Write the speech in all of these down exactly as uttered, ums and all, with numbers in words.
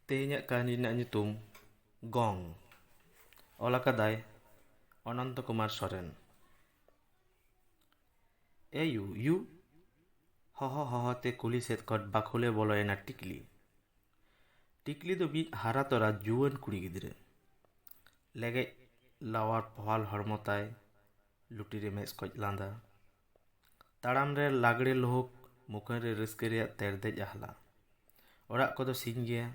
ᱛᱮᱦᱮᱧᱟᱜ ᱠᱟᱹᱦᱱᱤ ᱨᱮᱱᱟᱜ ᱧᱩᱛᱩᱢ ᱜᱚᱝ᱾ ᱚᱞ ᱟᱠᱟᱫᱟᱭ ᱚᱱᱚᱱᱛᱚ ᱠᱩᱢᱟᱨ ᱥᱚᱨᱮᱱ᱾ "ᱮ ᱭᱩ, ᱭᱩ!" ᱦᱚᱦᱚ ᱦᱚᱦᱚ ᱛᱮ ᱠᱩᱞᱦᱤ ᱥᱮᱫ ᱠᱷᱚᱱ ᱵᱟᱠᱷᱳᱞᱮ ᱵᱚᱞᱚᱭᱮᱱᱟ ᱴᱤᱠᱞᱤ᱾ ᱴᱤᱠᱞᱤ ᱫᱚ ᱢᱤᱫ ᱦᱟᱨᱟ ᱛᱚᱨᱟ ᱡᱩᱣᱟᱹᱱ ᱠᱩᱲᱤ ᱜᱤᱫᱽᱨᱟᱹ᱾ ᱞᱮᱜᱮᱡ ᱞᱟᱣᱟᱨ ᱯᱚᱦᱟᱞ ᱦᱚᱲᱢᱚ ᱛᱟᱭ, ᱞᱩᱴᱤ ᱨᱮ ᱢᱮᱫ ᱥᱠᱚᱡ ᱞᱟᱸᱫᱟ᱾ ᱛᱟᱲᱟᱢ ᱨᱮ ᱞᱟᱜᱽᱲᱮ ᱞᱩᱦᱩᱠ, ᱢᱩᱠᱷᱟᱹᱱ ᱨᱮ ᱨᱟᱹᱥᱠᱟᱹ ᱨᱮᱭᱟᱜ ᱛᱮᱨᱫᱮᱡ ᱟᱦᱞᱟ᱾ ᱚᱲᱟᱜ ᱠᱚᱫᱚ ᱥᱤᱧ ᱜᱮᱭᱟ,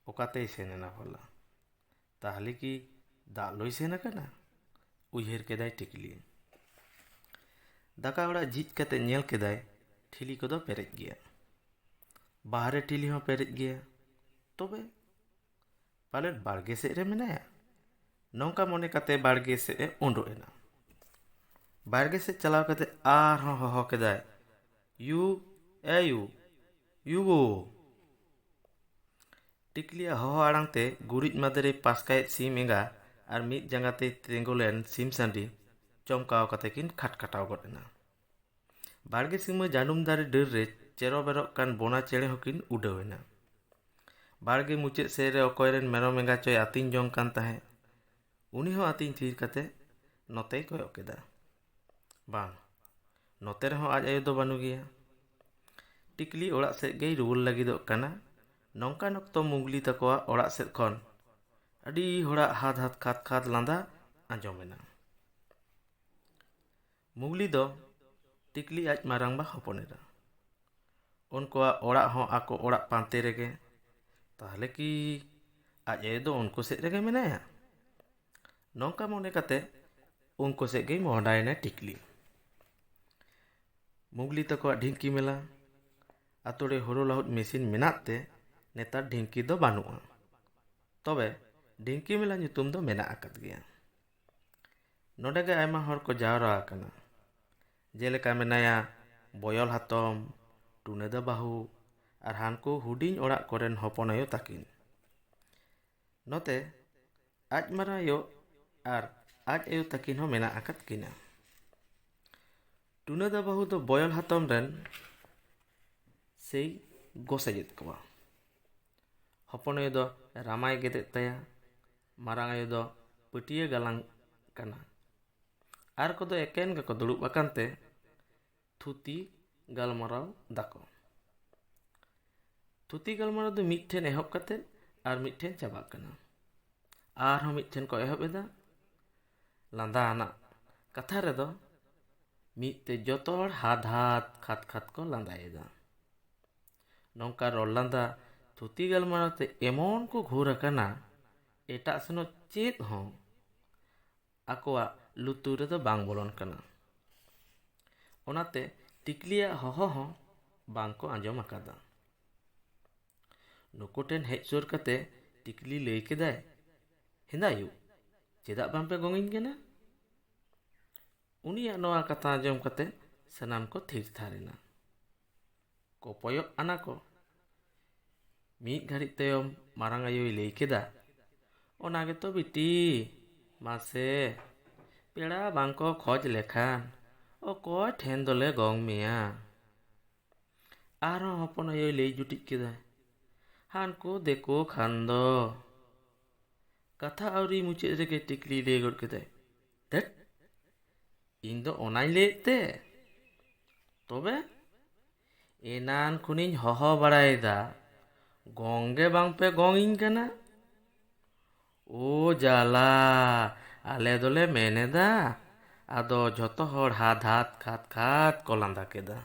ᱚᱠᱟᱛᱮᱭ ᱥᱮᱱ ᱮᱱᱟ ᱵᱷᱟᱞᱟ? ᱛᱟᱦᱞᱮ ᱠᱤ ᱫᱟᱜ ᱞᱩᱭ ᱥᱮᱱ ᱟᱠᱟᱱᱟ? ᱩᱭᱦᱟᱹᱨ ᱠᱮᱫᱟᱭ ᱴᱤᱠᱞᱤ᱾ ᱫᱟᱠᱟ ᱚᱲᱟᱜ ᱡᱷᱤᱡ ᱠᱟᱛᱮ ᱧᱮᱞ ᱠᱮᱫᱟᱭ, ᱴᱷᱤᱞᱤ ᱠᱚᱫᱚ ᱯᱮᱨᱮᱡ ᱜᱮᱭᱟ᱾ ᱵᱟᱦᱨᱮ ᱴᱷᱤᱞᱤ ᱦᱚᱸ ᱯᱮᱨᱮᱡ ᱜᱮᱭᱟ᱾ ᱛᱚᱵᱮ ᱯᱟᱞᱮᱫ ᱵᱟᱲᱜᱮ ᱥᱮᱫ ᱨᱮ ᱢᱮᱱᱟᱭᱟ᱾ ᱱᱚᱝᱠᱟ ᱢᱚᱱᱮ ᱠᱟᱛᱮ ᱵᱟᱲᱜᱮ ᱥᱮᱫ ᱮ ᱩᱰᱩᱠ ᱮᱱᱟ᱾ ᱵᱟᱲᱜᱮ ᱥᱮᱫ ᱪᱟᱞᱟᱣ ᱠᱟᱛᱮ ᱟᱨᱦᱚᱸ ᱦᱚᱦᱚ ᱠᱮᱫᱟᱭ, "ᱭᱩ, ᱮ ᱭᱩ, ᱭᱩ ᱜᱳ!" ᱴᱤᱠᱞᱤᱭᱟᱜ ᱦᱚᱦᱚ ᱟᱲᱟᱝ ᱛᱮ ᱜᱩᱨᱤᱡ ᱢᱟᱫᱮᱨᱮ ᱯᱟᱥᱠᱟᱭᱮᱫ ᱥᱤᱢ ᱮᱸᱜᱟ ᱟᱨ ᱢᱤᱫ ᱡᱟᱸᱜᱟ ᱛᱮᱭ ᱛᱤᱸᱜᱩ ᱞᱮᱱ ᱥᱤᱢ ᱥᱟᱺᱰᱤ ᱪᱚᱢᱠᱟᱣ ᱠᱟᱛᱮ ᱠᱤᱱ ᱠᱷᱟᱴᱠᱷᱟᱴᱟᱣ ᱜᱚᱫ ᱮᱱᱟ᱾ ᱵᱟᱲᱜᱮ ᱥᱤᱢᱟᱹ ᱡᱟᱹᱱᱩᱢ ᱫᱟᱨᱮ ᱰᱟᱹᱨ ᱨᱮ ᱪᱮᱨᱚ ᱵᱮᱨᱚᱜ ᱠᱟᱱ ᱵᱚᱱᱟ ᱪᱮᱬᱮ ᱦᱚᱸᱠᱤᱱ ᱩᱰᱟᱹᱣ ᱮᱱᱟ᱾ ᱵᱟᱲᱜᱮ ᱢᱩᱪᱟᱹᱫ ᱥᱮᱫ ᱨᱮ ᱚᱠᱚᱭ ᱨᱮᱱ ᱢᱮᱨᱚᱢ ᱮᱸᱜᱟ ᱪᱚᱭ ᱟᱹᱛᱤᱧ ᱡᱚᱝ ᱠᱟᱱ ᱛᱟᱦᱮᱸᱫ, ᱩᱱᱤ ᱦᱚᱸ ᱟᱹᱛᱤᱧ ᱛᱷᱤᱨ ᱠᱟᱛᱮ ᱱᱚᱛᱮᱭ ᱠᱚᱭᱚᱜ ᱠᱮᱫᱟ᱾ ᱵᱟᱝ, ᱱᱚᱛᱮ ᱨᱮᱦᱚᱸ ᱟᱡ ᱟᱭᱳ ᱫᱚ ᱵᱟᱹᱱᱩᱜ ᱜᱮᱭᱟ᱾ ᱴᱤᱠᱞᱤ ᱚᱲᱟᱜ ᱥᱮᱫ ᱜᱮᱭ ᱨᱩᱣᱟᱹᱲ ᱞᱟᱹᱜᱤᱫᱚᱜ ᱠᱟᱱᱟ᱾ ᱱᱚᱝᱠᱟᱱ ᱚᱠᱛᱚ ᱢᱩᱜᱽᱞᱤ ᱛᱟᱠᱚᱣᱟᱜ ᱚᱲᱟᱜ ᱥᱮᱫ ᱠᱷᱚᱱ ᱟᱹᱰᱤ ᱦᱚᱲᱟᱜ ᱦᱟᱫ ᱦᱟᱫ ᱠᱷᱟᱫ ᱠᱷᱟᱫ ᱞᱟᱸᱫᱟ ᱟᱸᱡᱚᱢ ᱮᱱᱟ᱾ ᱢᱩᱜᱽᱞᱤ ᱫᱚ ᱴᱤᱠᱞᱤ ᱟᱡ ᱢᱟᱨᱟᱝᱵᱟ ᱦᱚᱯᱚᱱ ᱮᱨᱟ᱾ ᱩᱱᱠᱩᱣᱟᱜ ᱚᱲᱟᱜ ᱦᱚᱸ ᱟᱠᱚ ᱚᱲᱟᱜ ᱯᱟᱱᱛᱮ ᱨᱮᱜᱮ᱾ ᱛᱟᱦᱞᱮ ᱠᱤ ᱟᱡ ᱟᱭᱳ ᱫᱚ ᱩᱱᱠᱩ ᱥᱮᱫ ᱨᱮᱜᱮ ᱢᱮᱱᱟᱭᱟ? ᱱᱚᱝᱠᱟ ᱢᱚᱱᱮ ᱠᱟᱛᱮ ᱩᱱᱠᱩ ᱥᱮᱫ ᱜᱮᱭ ᱢᱚᱦᱰᱟᱭᱮᱱᱟ ᱴᱤᱠᱞᱤ᱾ ᱢᱩᱜᱽᱞᱤ ᱛᱟᱠᱚᱣᱟᱜ ᱰᱷᱤᱝᱠᱤ ᱢᱮᱞᱟ᱾ ᱟᱛᱳ ᱨᱮ ᱦᱳᱲᱳ ᱞᱟᱹᱦᱩᱫ ᱢᱮᱥᱤᱱ ᱢᱮᱱᱟᱜ ᱛᱮ ᱱᱮᱛᱟᱨ ᱰᱷᱤᱝᱠᱤ ᱫᱚ ᱵᱟᱹᱱᱩᱜᱼᱟ᱾ ᱛᱚᱵᱮ ᱰᱷᱤᱝᱠᱤ ᱢᱮᱞᱟ ᱧᱩᱛᱩᱢ ᱫᱚ ᱢᱮᱱᱟᱜ ᱟᱠᱟᱫ ᱜᱮᱭᱟ᱾ ᱱᱚᱰᱮ ᱜᱮ ᱟᱭᱢᱟ ᱦᱚᱲ ᱠᱚ ᱡᱟᱣᱨᱟ ᱟᱠᱟᱱᱟ᱾ ᱡᱮᱞᱮᱠᱟ ᱢᱮᱱᱟᱭᱟ ᱵᱚᱭᱚᱞ ᱦᱟᱛᱚᱢ, ᱴᱩᱱᱟᱹᱫᱟ ᱵᱟᱹᱦᱩ ᱟᱨ ᱦᱟᱱᱠᱩ ᱦᱩᱰᱤᱧ ᱚᱲᱟᱜ ᱠᱚᱨᱮᱱ ᱦᱚᱯᱚᱱ ᱟᱭᱳ ᱛᱟᱹᱠᱤᱱ᱾ ᱱᱚᱛᱮ ᱟᱡ ᱢᱟᱨᱟᱝ ᱟᱭᱳ ᱟᱨ ᱟᱡ ᱟᱭᱳ ᱛᱟᱹᱠᱤᱱ ᱦᱚᱸ ᱢᱮᱱᱟᱜ ᱟᱠᱟᱫ ᱠᱤᱱᱟ᱾ ᱴᱩᱱᱟᱹᱫᱟ ᱵᱟᱹᱦᱩ ᱫᱚ ᱵᱚᱭᱚᱞ ᱦᱟᱛᱚᱢ ᱨᱮᱱ ᱥᱮᱭ ᱜᱚᱥᱮᱡᱮᱫ ᱠᱚᱣᱟ᱾ ᱦᱚᱯᱚᱱ ᱟᱭᱳ ᱫᱚ ᱨᱟᱢᱟᱭ ᱜᱮᱫᱮᱫ ᱛᱟᱭᱟ, ᱢᱟᱨᱟᱝ ᱟᱭᱳ ᱫᱚ ᱯᱟᱹᱴᱭᱟᱹ ᱜᱟᱞᱟᱝ ᱠᱟᱱᱟ᱾ ᱟᱨ ᱠᱚᱫᱚ ᱮᱠᱮᱱ ᱜᱮᱠᱚ ᱫᱩᱲᱩᱵ ᱟᱠᱟᱱ ᱛᱮ ᱛᱷᱩᱛᱤ ᱜᱟᱞᱢᱟᱨᱟᱣ ᱫᱟᱠᱚ᱾ ᱛᱷᱩᱛᱤ ᱜᱟᱞᱢᱟᱨᱟᱣ ᱫᱚ ᱢᱤᱫ ᱴᱷᱮᱱ ᱮᱦᱚᱵ ᱠᱟᱛᱮ ᱟᱨ ᱢᱤᱫ ᱴᱷᱮᱱ ᱪᱟᱵᱟᱜ ᱠᱟᱱᱟ᱾ ᱟᱨᱦᱚᱸ ᱢᱤᱫ ᱴᱷᱮᱱ ᱠᱚ ᱮᱦᱚᱵ ᱮᱫᱟ, ᱞᱟᱸᱫᱟ ᱟᱱᱟᱜ ᱠᱟᱛᱷᱟ ᱨᱮᱫᱚ ᱢᱤᱫ ᱛᱮ ᱡᱚᱛᱚ ᱦᱚᱲ ᱦᱟᱫ ᱦᱟᱫ ᱠᱷᱟᱫ ᱠᱷᱟᱫ ᱠᱚ ᱞᱟᱸᱫᱟᱭᱮᱫᱟ᱾ ᱱᱚᱝᱠᱟ ᱨᱚᱲ ᱞᱟᱸᱫᱟ ᱛᱷᱩᱛᱤ ᱜᱟᱞᱢᱟᱨᱟᱣ ᱛᱮ ᱮᱢᱚᱱ ᱠᱚ ᱜᱷᱳᱨ ᱟᱠᱟᱱᱟ, ᱮᱴᱟᱜ ᱥᱮᱱᱚᱜ ᱪᱮᱫ ᱦᱚᱸ ᱟᱠᱚᱣᱟᱜ ᱞᱩᱛᱩᱨ ᱨᱮᱫᱚ ᱵᱟᱝ ᱵᱚᱞᱚᱱ ᱠᱟᱱᱟ᱾ ᱚᱱᱟᱛᱮ ᱴᱤᱠᱞᱤᱭᱟᱜ ᱦᱚᱦᱚ ᱦᱚᱸ ᱵᱟᱝ ᱠᱚ ᱟᱸᱡᱚᱢ ᱟᱠᱟᱫᱟ᱾ ᱱᱩᱠᱩ ᱴᱷᱮᱱ ᱦᱮᱡ ᱥᱩᱨ ᱠᱟᱛᱮ ᱴᱤᱠᱞᱤ ᱞᱟᱹᱭ ᱠᱮᱫᱟᱭ, "ᱦᱮᱸᱫᱟ ᱟᱭᱳ, ᱪᱮᱫᱟᱜ ᱵᱟᱝ ᱯᱮ ᱜᱚᱝᱤᱧ ᱠᱟᱱᱟ?" ᱩᱱᱤᱭᱟᱜ ᱱᱚᱣᱟ ᱠᱟᱛᱷᱟ ᱟᱸᱡᱚᱢ ᱠᱟᱛᱮ ᱥᱟᱱᱟᱢ ᱠᱚ ᱛᱷᱤᱨ ᱛᱷᱟᱨ ᱮᱱᱟ᱾ ᱠᱚᱯᱚᱭᱚᱜ ᱟᱱᱟ ᱠᱚ᱾ ᱢᱤᱫ ᱜᱷᱟᱹᱲᱤᱡ ᱛᱟᱭᱚᱢ ᱢᱟᱨᱟᱝ ᱟᱭᱳᱭ ᱞᱟᱹᱭ ᱠᱮᱫᱟ, "ᱚᱱᱟ ᱜᱮᱛᱚ ᱵᱤᱴᱤ, ᱢᱟᱥᱮ, ᱯᱮᱲᱟ ᱵᱟᱝ ᱠᱚ ᱠᱷᱚᱡᱽ ᱞᱮᱠᱷᱟᱱ ᱚᱠᱚᱭ ᱴᱷᱮᱱ ᱫᱚᱞᱮ ᱜᱚᱝ ᱢᱮᱭᱟ?" ᱟᱨᱦᱚᱸ ᱦᱚᱯᱚᱱ ᱟᱭᱳᱭ ᱞᱟᱹᱭ ᱡᱩᱴᱤᱡ ᱠᱮᱫᱟ, "ᱦᱟᱱᱠᱩ ᱫᱤᱠᱩ ᱠᱷᱟᱱ ᱫᱚ᱾" ᱠᱟᱛᱷᱟ ᱟᱹᱣᱨᱤ ᱢᱩᱪᱟᱹᱫ ᱨᱮᱜᱮ ᱴᱤᱠᱞᱤ ᱞᱟᱹᱭ ᱜᱚᱫ ᱠᱮᱫᱟᱭ, "ᱫᱷᱮᱴ, ᱤᱧ ᱫᱚ ᱚᱱᱟᱧ ᱞᱟᱹᱭᱮᱫ ᱛᱮ᱾ ᱛᱚᱵᱮ ᱮᱱᱟᱱ ᱠᱷᱚᱱᱤᱧ ᱦᱚᱦᱚ ᱵᱟᱲᱟᱭᱮᱫᱟ, ᱜᱚᱝ ᱜᱮ ᱵᱟᱝ ᱯᱮ ᱜᱚᱝ ᱤᱧ ᱠᱟᱱᱟ᱾ ᱳ ᱡᱟᱞᱟ, ᱟᱞᱮ ᱫᱚᱞᱮ ᱢᱮᱱ ᱮᱫᱟ᱾" ᱟᱫᱚ ᱡᱷᱚᱛᱚ ᱦᱚᱲ ᱦᱟᱫ ᱦᱟᱫ ᱠᱷᱟᱫ ᱠᱷᱟᱫ ᱠᱚ ᱞᱟᱸᱫᱟ ᱠᱮᱫᱟ᱾